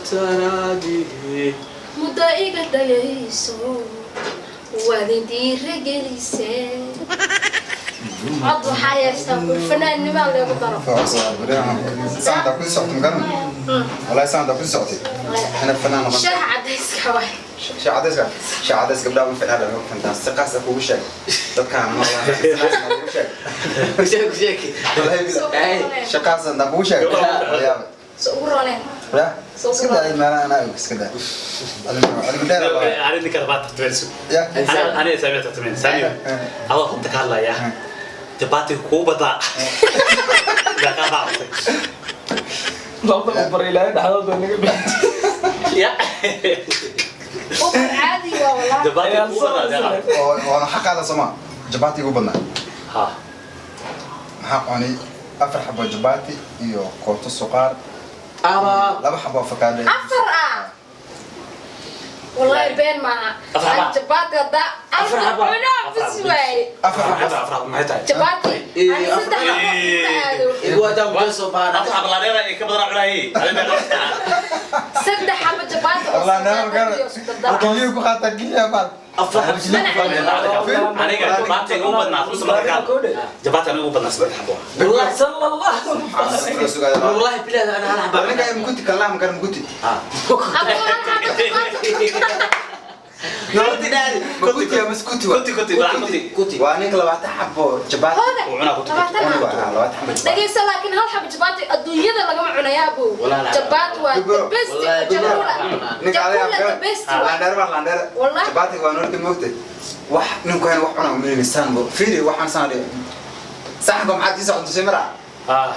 Taraadii. Muddo iga dayayso, waad dhiirigelisee. Cod waxaa yeestaa fanaannima leegu daro. Saanta ku socotay magaran. Wallahi saanta ku socotay. Ana fanaan noqon. Shaah cadayska waay. Shaacadayska, shaacadays gabdhaha ma ficnaa, lama fantaan si qaas ah kugu sheeg dadkaan ma si qaas ah kugu sheeg. Sheeg, sheeg. Wallahi bila shaqaas aan kugu sheeg yaab. So ugu rooneen. Ya iska daa meelaha anaa og, iska daa adigu dheer. Ani ninka rabaa tartameyso. Ya. Ani Saamiya tartameen. Saamiya, adoo runta ka hadlaya, jabaatiga kugu badaa meeqaa baa cuntay? Labada u bar ilaahay dhexdood bay naga bixi. Ya. Ubar caadi waa walaa. Jabaatiga kugu badaa meeqaa? Oo waana xaqaada sooma jabaati ugu badnaa? Ha. Maxaa cunay? Afar xabo jabaati iyo kooto suqaar. Ama 2 xabo afakaadho. Afar ah wallahi been maaha. Afar xaba. Jabaati hadda Afar xaba. Cunaa bis waaye. Afar xabo. Afar xabo maxay tahay? Jabaati ani 3 xabo ma aado. Igu wadaa muddo soo baana. 4 xabo laadheera ee ka badanaa cunaayey. Adi meeqa? 3 xabo jabaati oo Allah naa suqaar iyo isku dardar. Keliya ku qaata keliya baad. 4 xabo. Aniga jabaatiga ugu badnaa runta marka kaal, jabaati aniga ugu badnaa 3 xabo. Wallahi. Sala allah. Wallahi bilahi ana hal xaba. Ninka mkuti kallah makar mkuti. Abu hal xabo jabaati. Nabadi dhaadi mkuti ya maskuti wa. Kuti kuti waa kuti. Kuti. Waa ninka 20 xabo jabaati. Hooda. Uu cunaa kuti. 20 Cuni xabo. waa 20 xabo jabaati. Dhageyso, laakiin hal xabo jabaati adduunyada lagama cunayaa abow. Wallahi. Jabaati waa the best. Wallahi. Jakula. Ninka adiga Jakula the best waa. Landheer baa landheer. Wallahi. Jabaati waa noolka moogtay. Wax ninku hayn wax cuna umaynaysan bo. Fiiri waxaan saan dhihi. Saxanka maxaad ii socon tusay maraa?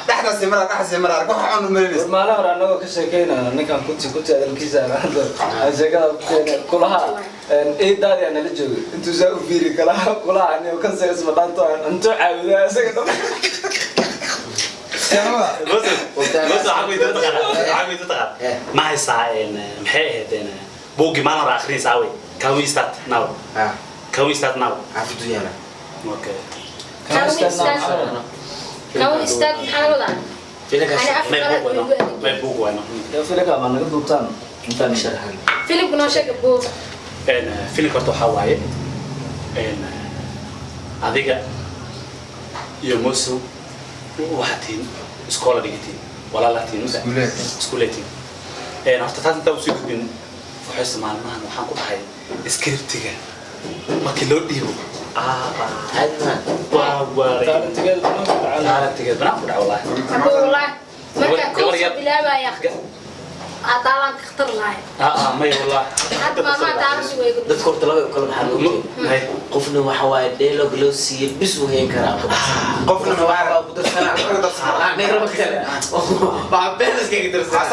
Dhexdaas maraa, dhexdaas maraa, wax cun umaynaysan. Maalin hore anagoo ka sheekeynaya ninkan kuti kuti hadalkiisa aan hadda aan sheekada ku keenay kulaha ciidaadi aan nala joogay intuu saa u fiiri kalaha kulaha anigo kan saga isma dhaanto aan cunto caawidaa isaga dhan. Janaba. Moses, Moses, waxaa ku weydiin taqaanaa, waxaa ku weydiin taqaanaa. Ma haysaa maxay ahayd buuggii maalin hore akhrinaysa awey? Can we start now? Ah, Can we start now? Xaafadu yaala. Okay. Can we start? Can we start maxaa laga wadaa? Filinkaas. Ani af May qalad buug wayno. way igu May adeegeen. buug wayno. Yaa filika ma naga duubtaan intaan Sharxan. Filimku noo sheega buug. Filimka horta waxaa waaye adiga iyo Mosow waxaad tihiin iskoola dhigatiin, walaalaa tihiin, mase? Iskuuleed. Iskuuleed tihiin. Horta taas intaan usii gudbin, waxayse maalmahan waxaan ku dhahay scriptiga markii loo dhiibo Caadi ma. waa waaray. Taalantigeeda banaanka tacaala. Taalantigeed banaan ku dhaca wallahi. Abo wallahi markaa Gabar kuu soo yar. bilaabaya adaalaan ka khatar lahay. Ah, maya wallahi. Hadda maalmaha taalashu way igu Dadka horta laba u kala baxaan ogtay. Hay. Qofna waxa waaye dialogue loo siiyey bis uu hayn karaa. Qofna Qofna waxa waa ku darsanaa. Ku darsanaa. Neerba kale. Waa been iskaga darsanaa.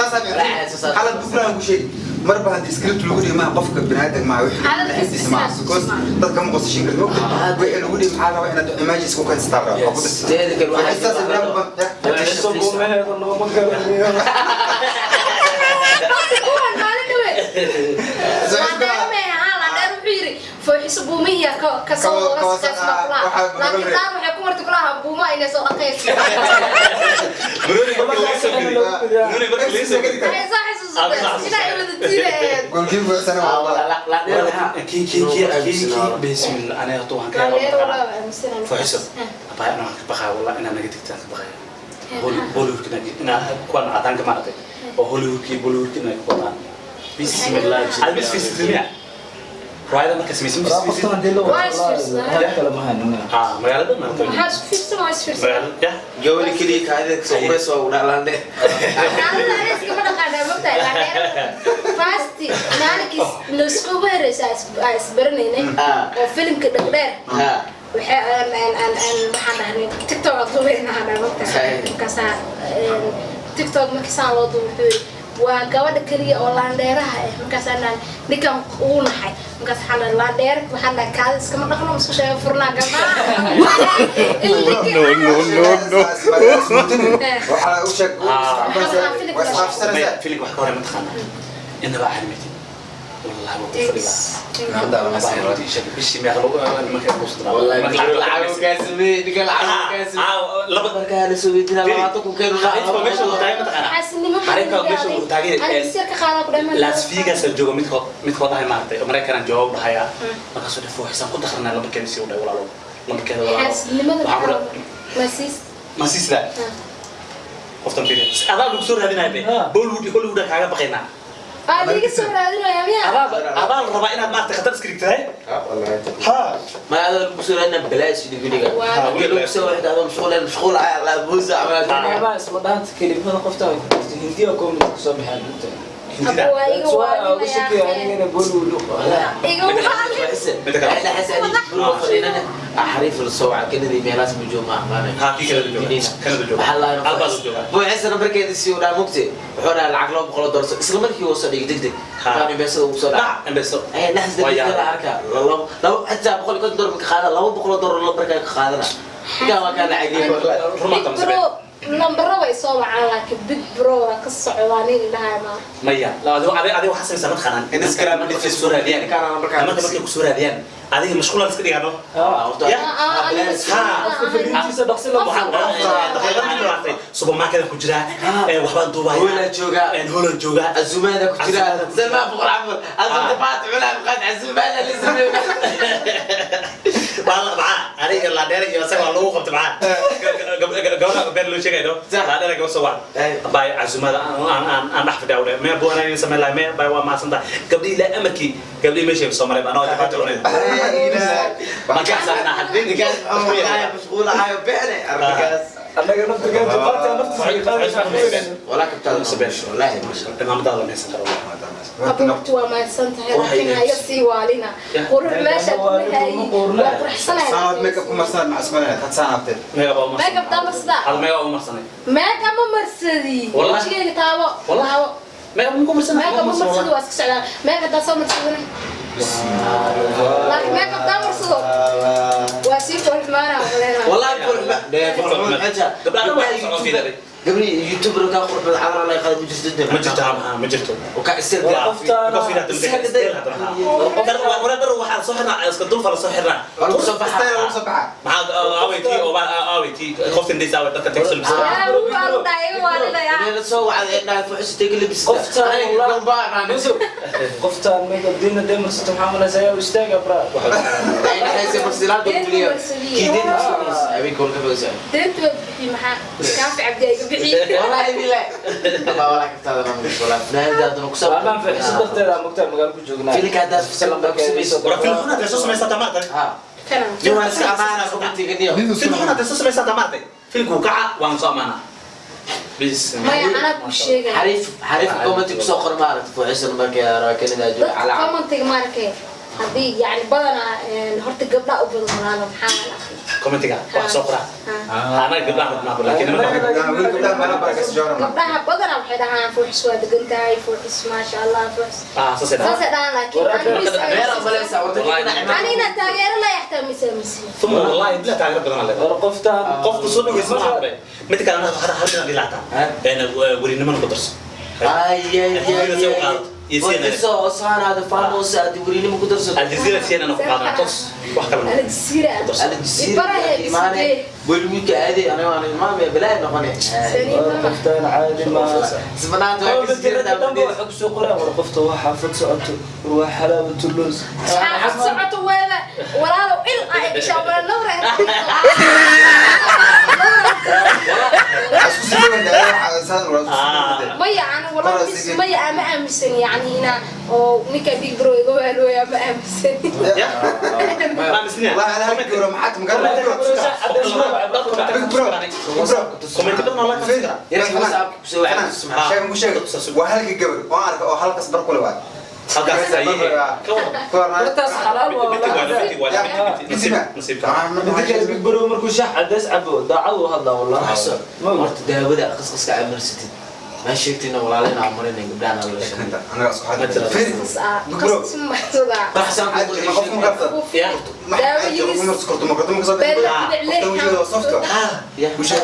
Asaas halad bufraan ku sheegi marba haddii script lagu dhigo maaha qofka biniaadam maaha wixii Hadalkiisa dhexdiisa maaha sidaas because dadka ma qosashin kartid mogta wixii lagu dhigo maxaa rabaa inaad imagines ku keensataa rabaa ku darsataa. Teeda kale waxaa Wixii saas biniaadam Soo buumaheeda nooma garanayo. Horta kuwan maalin dhaweed landheero may ahaan, landheero wuxuu yidhi fooxiso buumihiya ka soo wasaqaysma kulaha, laakiin qaar waxay ku marti kulaha buuma inay soo dhaqayso. Bruni markii laga soo geliyo. Bruni markii laga soo geliyo. Waxay soo xasuusatay inay wada diidayeen. Goalkeeper sana waa Bismillah, aniga horta waxaan ka Landheero yaabaa walaa waa aaminsanaa. Fooxiso abaa inaan ka baqaaya wallah inaad naga digtaan ka baqaaya Bollywoodka inaa kuwan cadaanka maaragtay oo Hollywoodka iyo Bollywoodka inay ku wadaan. Bismillah, aad mis fiirsatay miya riwaayada marka samaysan mis Qoftan fiirsatay? haddii loo Waa isfiirsadaa. wada kale ma hayno. Ah, magaalada maaragtay. Maxaa isku fiirsan? Waa isfiirsan. Magaalada ya. Gabadha keliya kaadida kasoo qurayso waa u dhalaande. Kaadida aniga iskama dhaqaanaa mogtahay landheero fasti maalinkiis laiskugu hereysa aa isbaranaynay oo filimka dhegdheer. Waxay aan aan aan aan waxaan dhahnay TikTok aan duubayna aan dhahnay mogtahay. Markaasaa TikTok markii saan loo duubo wuxuu yidhi waa gabadha keliya oo laandheeraha ah. Markaasaan dhahnay ninkan uu naxay. Markaas waxaan dhahnay laandheer waxaan dhahay kaadi iskama dhaqno musqusha furnaa gabdhaha. No, no, no, no. Waxaa u sheeg waa isxaafsanaysaa. Filimka wax ka hore mataqaanaa inaba caalamitin wallahi waa ku fadhidaa. Hadda lama Abaa sii runtii ii sheeg bishii meeqa lagu nimanka lagu soo diraa? Wallahi Marka lacag lacag kaa sameeyey, ninka lacag kaa sameeyey. Laba Markaa la soo weydiinaa 20,000 keenu. Information uu tahay mataqaanaa. Xaasinimo. Xariifka. Ninka meesha uu taagan yahay. Aniga sir ka qaadaa ku dhamaan. Las Vegas aan joogo midkood dhahay maaragtay Mareykanaan joogo dhahayaa markaasuu dhahay fooxisaan ku dakhrnaa lambarkeeda sii u dhahay walaalo lambarkeeda walaalo Xaasidnimada Waxaan ku maxaa ma siis ma siisdaa qoftan fiiri adaa lagu soo raadinaya be Bollywood iyo Hollywood aan kaaga baqaynaa aad iga soo raadinaya miya adaa adaa la rabaa inaad maaragtay khatar iska dhigtay ha ما هذا المسؤول أنا بلاش يقول لك لو سوى واحد هذا مشغول أنا مشغول على بوزة عمل waxyaabaha isma dhaanta kelimada qofta ay ku jirto hindiya comment ku soo baxeen runta hindida waa iga waa uga shakiya anigana Bollywood iga waalin احنا حس اني احريف الصوع كندي ميلاس بيجو ما اخبارنا ها kii Canada jooga Canada jooga Albaas jooga buu ciise nambarkeeda sii u dhaa mugte wuxuu dhahaa lacag $200 isla markii uu soo dhigay degdeg kaan imbeesada ugu soo dhaca dhac embeso ay naxas degdeg la arkaa labo xitaa $150 marka qaada $200 lambarkaa ka qaadana ninkaan waa kaa lacagiyey rumaanta Big ma bro lambaro way soo wacaan laakiin big bro waa ka socdaa nin dhahay ma maya adiga waxaa samaysaa mataqaanaan Instagram markay ku soo raadiyaan Ninkaan nambarkaa nimanka markay ku soo raadiyaan adiga mashquulaan iska dhigaano fariintiisa dhaqsi la daqiiqadii supermarketan ku jiraa waxbaan duubaya Hoolan joogaa. hoolan joogaa عزومانا كنت سلمان فوق العمر عزومة فات علا قد عزومانا اللي سلمان waa la maxaa aniga laadheer iyo isaga waa lagu qabta maxaa gabadha been loo sheegayno laadheer gabar soo wac bay cazumada aan dhex fadhiya udhe mee buwanaan samayn lahay mee bay waa mahadsantahay gabdhihii ilaa amarkii gabdhihii meeshay soo maray anoo jafaati cunay markaas aan ninkaas مشغول هاي بيني الركاز annaga naftirkaan jabaati naftiisa qaadaysa ولا كبتان والله ما شاء الله cimaamadaada lama haysan karo Abuurtu waa mahadsan tahay laakiin ha iga sii waalina qurux meesha kuma hayi waa quruxsanahay Saanad makeup ku marsan ma asmanay had saanabteed meega baa umarsan Makeup taa marsadaa? hal meega baa umarsanay meega ma marsadi Wallah. wejigeyga taabo Wallah. taabo meega ma ku marsanay meega ma marsado waa iska socdaa meega hadaa soo marsadana laakiin meega hadaa marsado waa sii foolxumaanaa maleenaa والله فول حاجه قبل يوتيوبر كان قرب العذراء الله يخلي مجلس جدا ma jirto ha ma jirto وكان يصير warar waxaan soo xirnaa iska dulfa la soo xirnaa soo Style lagu soo baxaa maxaa aawaytii oo aawaytii qoftan dhaysa aaway dadka texel yaa waa la dhahay iga waalinayaa انا سو وعد انها فحش تقلب qoftaan qoftaan makeup diina dee marsato maxaa malaysa ayaa u istaaga bra deyntu waa bixi maxaa kaafi cabdi iga bixi والله بالله الله ولا كنت هذا ما ولا فنان ده نقص waamaan faaxiso darteeda mugtaa magaalo ku joognaa فيلك هذا في سلام war film xun hadee soo samaysataa maartay ها kana جوهر امانه كنت تغنيه film xun hadee soo samaysataa maartay filmku kaca waan soo amaanaa bis maya anaa ku sheegaya حريف حريف كومنت كسو قر مارت فوحش markii raakanadaa jooga dadka cala commentiga maarkay haddii yani badanaa horta gabdhaa u badan walaalo maxaa la akhriyay commentiga wax soo qora anaga gabdhaha rabnaa laakiin nimanka wiil gabdhaha meelaha barakaysa jooga gabdhaha badanaa waxay dhahaan fuuxis waa degan tahay fuuxis maasha allah fuuxis ah saasay dhahaan saasay dhahaan laakiin meel malaysa wadada anina taageero la yaxtaa mise mise ثم والله لا taageero badan alle war qoftaan qofku soo dhaweysa ma aqbay mid kale anaga hal hal midaan dhilaataa een werinimana ku darso ay ay ay ay saanaada faamos aad werinimo ku darso aljazeera CNN ku qaadana tos wax kale ma aljasiira aljazeera imaane bollywoodka aadi aniga aan imaame balaa noqone war qoftaan caadi ma isbanaanta waa dhanba kasii waxa kusoo qoraan war qofta waa xaafad socoto war waa xalaawatu loos xaafad socoto weeda walaalow il ay gashaa wala nawra isku sii dhawaada waxa saan wala isku sii dhawaada maya ana walaal mis maya ama aaminsan yani ina oo ninka big bro iga waalooya ma aaminsan ya ma misniya والله انا هلك ورا ما حد مقرب big bro comment badan oo la فين ka sheeg ku sheeg waa halka gabar oo arka oo halkaas bar kule waay halkaas ayay ka waran hortaas xalaal waa nasiibka inta kale big bro markuu shax cadeys cabo daacad uu hadlaa wallahi ma oga horta daawada qasqaska aad marsatid ma sheegtina walaalina aan marinay gabdhahan aan la sheegay anaga isku xad فين big bro qasas maxsuuda baxsan qofku qabta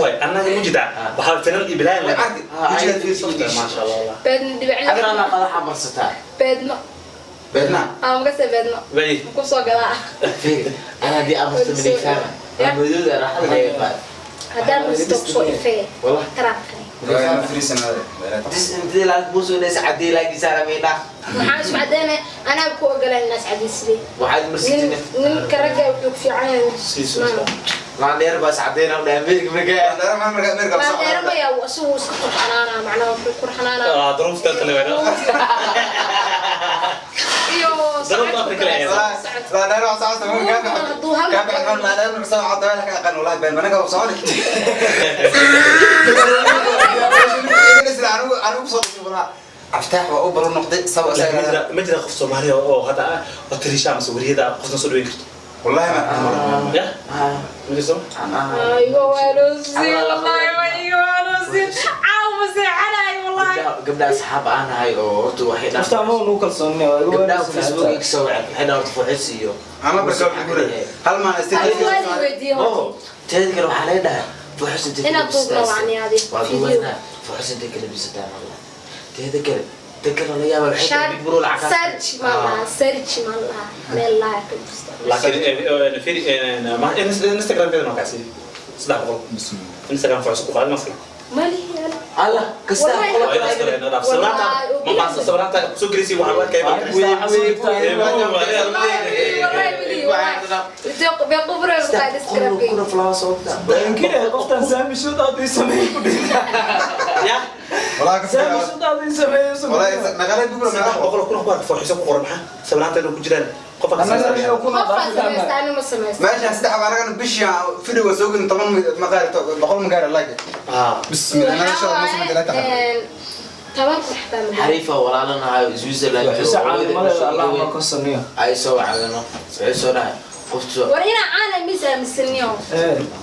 waay annaga mujida waxaa finan iyo bilaay la maasha allah beedno dhibicle adrana qadaxa marsataa beedno beedna ama makase beedno bay ku soo gadaa fiir ana hadii aan marsato minay fahma madooda raaxada laga qaad haddaan marsato kusoo ifee والله taraaqay Dis intii laag musu inay sacadii laag isaaramayna. Maxaa isku cadeynaya? Anaa ku ogolaan inaas cadaysidee. Waxaad marsitin. Ninka ragga wuxuu ku fiican yahay. Laan dheer baa sacadeen oo Amerika markaa. Laan dheer maya, isagu iska qurxanaana, macnaha wuxuu qurxanaana. Ah, duruufta kale weyn. Iyo duruufta Afrika leeyahay. لا لا لا صعب كان كان لا لا صعب عطى لك اقل والله بين انا قبل صعب انا وصلت افتح واوبر نقطه سوا ma jira qof Soomaali ah oo hadda oo tirisha ama wariyada qofna soo dhaweyn karto? والله ما Ya ma jirto. Iga waanuusin, wallahi waa iga waanuusin. Caawa seexanaay wallahi. Gabdhaha asxaab aan ahay oo horta waxay Horta ama nu kalsoonina waa igu gabdhaha wanaagsan. Facebook iga soo wacay, waxay dhahaan horta fuxis iyo انا بس هل ما Adigu waa i weydiiyey horta. Teeda kale waxaa laga dhahaa fuxis intay Inaad duubno wacni adi. Waa duubnaa fuxis intay kala bisataa wallah. Teeda kale tan kale la yaaba waxay tahay big bro lacag Search ma laha, search ma laha, meel laha ka jirta. Laakiin firi Instagram keeda ma kaasi 300 Instagram fuxis ku qaadi ma Malihi ana. Allah kasta sawiraanta ma baasa sawiraanta soo gelisay waxaa loo arkay. Wallahi malihi, wallahi. Beeqo bro ku qaadi Instagram-kayga. Kuna flower soo Inkire qoftan saami shuud aad ii sameeyey ku dhihi. Ya. والله Saami shuud aad ii sameeyey. والله نقلت بيقولوا 300 kun ku arka fuxisa ku qoran, maxaa sawiraanta inuu ku jiraan qofka Annaga kuna Qofaa samaysta, aniga ma samaysta. ماشي استحب انا كان بشي فيديو سوق طبعا مقاري بقول مقاري لايك بسم الله انا ان شاء الله ما ثلاثه. 10 kun xataa ma gaaro. Xariifa walaalanahay Switzerland. Isa caalimadeeda Allah ma kalsooniyo. Ay soo wacdano, waxay soo dhahay qoftu War inaa caana mis aaminsaniyo.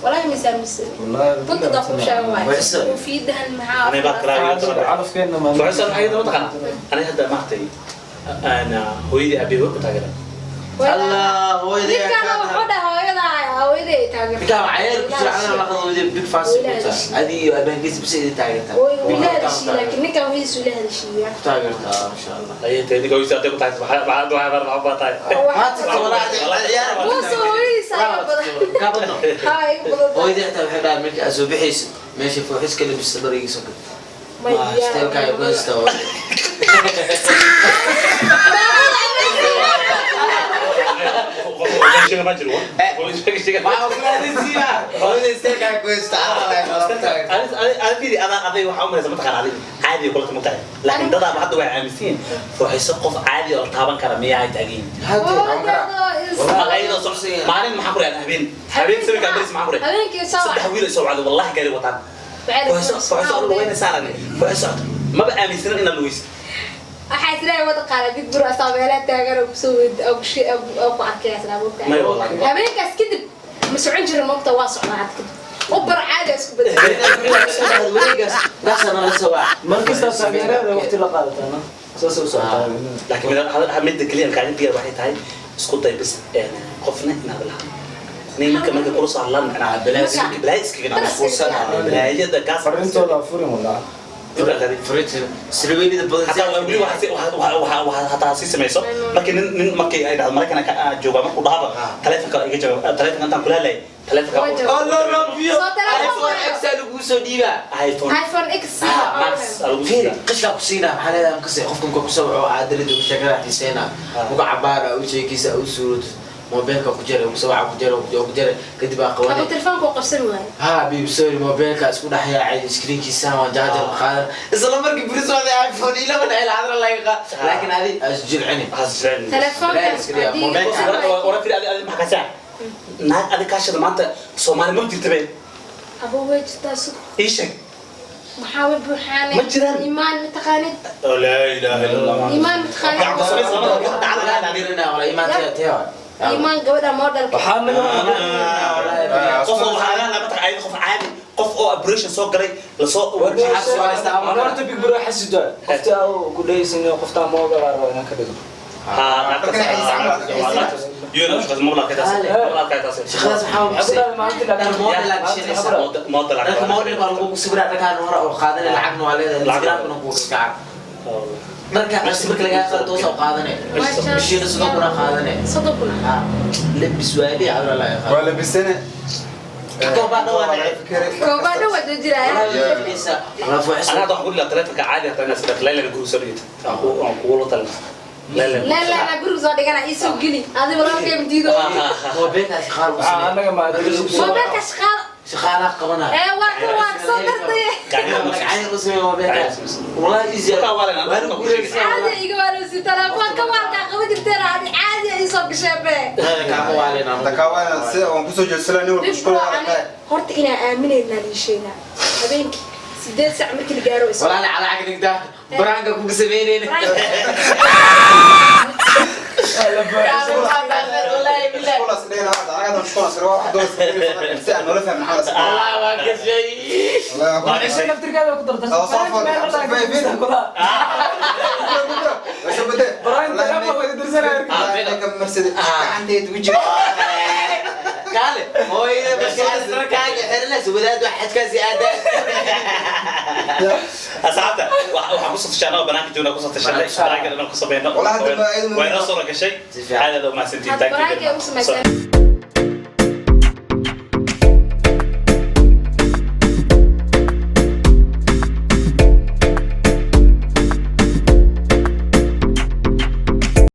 Wallahi mis aaminsani. Wallahi Runta daa kuu sheego waay. Wixisa. Mufiidahan maxaa Anay baa kala Calafkeena ma fuxisa waxay ma taqaanaa aniga hadda maartay ana hooyadii aabbe way ku taageeraan. Allah hooyadii. Ninkaana wuxuu dhahay hooyadaa hooyaday ay taageerto. Ninkaan cayaar ku jira cadan la qado big fast ku taa adi iyo abaankiis bis ay taageertaa. Way ila hadashiye, laakiin ninkan hooyadiis ula hadashiiya. Ku taageertaa insha Allah. Ay intay ninka hooyadiis hadday ku taageerto maxaa maxaa maxaa tahay? Maanta walaa ciyaar. Muuse hooyadiis ayaa badan. Ka badno. Haa, iga badan. Hooyadii xitaa waxay dhahay markii aad soo bixayso meesha fuuxis ka labista dhar iga soo gad. Steelka ay ku haystaa hooyadii. Sheega ma jiro. Sheega. Waxaa ku hadlaysiiyaa hooyadii steelka ay ku haystaa. Adi aday waxaa u malaysa mataqaan adi caadi kula tama tahay, laakiin dadaaba hadda way aaminsan yihiin fuuxiso qof caadi oo la taaban kara miyaa ay taagan yihiin. Maalin maxaa ku dhahay habeen habeen sawirkaa baris maxaa ku dhahay Habeenkii soo saddex wiil ay soo wacday wallahi gaari wataan fuuxiso fuuxiso oo lugayna saaran fuuxiso maba aaminsanin inaad lugaysid. Waxaa isleeyahay wada qaala big bro asaa meelaha taagan oo kusoo weyd oo kushi oo ku arkay isla moogta. May wallahi. Habeenkaas kadib ma socon jirin moogta, waa socdaa hadda kadib. U bar caadi isku bedel. Wareegaas gaasana la soo wac. Markasta taageerada waqti la qaadataa saas u socotaa. Laakiin midda keliya kaalintigeeda waxay tahay isku day bis qofna inaad lahaa ninka marka kula soo hadlaan macnaha balaayo iskaga balaayada gaas Farintooda furin walaa. Sirweynida badan. Hataa waa weli waxa hataa sii samayso markii nin nin markii ay dhahdo Maraykanka ka jooga markuu dhahaba taleefanka iga jawaab taleefanka intaan kula hadlayay taleefanka Allah rabbiyo. Soo telefoon iPhone X aa lagu soo dhiibaa. iPhone iPhone X Max aa lagu Fiiri, siiyaa. qishkaa ku siinaa maxaa leedahay makasay qofkan ku soo waco aadalada ugu sheekada xiiseynaa uga cabaara u sheekiisa u suurto moobeelka ku jira ugu soo waca ku jira ku jira kadib aa Abu qabanay. telefoonka uu qabsan waayo. Ha biib sorry, moobeelka isku dhex yaacay screenkiisa waan jaajar qaadan isla markii buri socday iPhone 11 ay lacagna laga qaad, laakiin adi as jilcini. Waxaas jiraan. Telefoonka Mobeelka. Wara fiiri adi adi maxaa kasaa naag adi kaashada maanta Soomaali ma jirta be. Abu way jirtaa sug. Ii sheeg. Maxaa way buuxaanay? Ma jiraan. Iimaan mataqaanid? Laa ilaaha illa Allah. Iimaan mataqaanid? Gacanta samaysa labada wax dhacda dhacda. Dirina wala iimaan tee Iimaan gabadha modelka. Waxaa naga Qof oo waxaa laga lama taqaan qof caadi qof oo operation soo galay lasoo horta big bro xasid waay. Qofta aa ku dhehaysin qofta ma ogolaa rabo inaan ka dhigo. Shaqadaas maxaa u Waxaa ku dhahay maalintii Dhar model aad gashanaysaa. Dharka model baa lagugu sawiraa dharkaan hore oo qaadanay lacagna waa leedahay Instagramkana kugu kaca dharka cusub marka lagaa qaado toos oo qaadanay bishiina 30 kuna qaadanay. 30 kun. Ha lebis waali cabra laga qaado. ولا بسنه. Koobaa dhawaa. Koobaa dhawaa joojinaya. Anaa hadda waxaan ku dhilaha taleefanka caadi hataa inaad iska leelan guriga soo dhigata aan kugula talin leelan. Leen guriga soo dhigana, ii soo geli. Adi walaalkay ma diido. Moobeelkaa shaqaal u Waxaa annaga ma Moobeelka shaqaal. Shaqaalaha qabanaya. Ee, waa kan, waa soo dartay. Gacan u sameey moobeelkaa. Wallahi easy. Waan ku guuraysaa. Caadi iga waaloosi telefoonka waalkaa qaba jirteen, adi caadi ii soo gashee be. Kaama waalin. Dakawana sida waan kusoo jeedsanaa nin walba Dhib shaqo waa waa ani qabtaa. Horta inaa aaminaynaa ii sheegaa. Habeenkii 8 saac markii la gaaro is Walaal cala cagdigta baraanka kugu sameynayna. Shaqo dhigana hadda anaga hadda shaqo sir wax doos si aan noola fahmin xaalas. Wallah waan gashay. Cisho naftirkaada ku dardarsan. Oo, soo fool. Kulaha. Soo bedel. Baraanka telefoon laga dirsanaya. Gacanteed wejiga. Kaale hooyada markaas dharkaaga xiranaysa wadaad wax xajkaasi aadaa. Asxaabta, waxaan kusoo tashanay oo banaanka joognaa, kusoo tashanay banaanka inaan ku sameyno. Wallahi hadda Waa inoo soo gashay. Si fiican. Aad aad u mahadsantihiin. Hadda Thank you very baraanka ay much. u samaysan.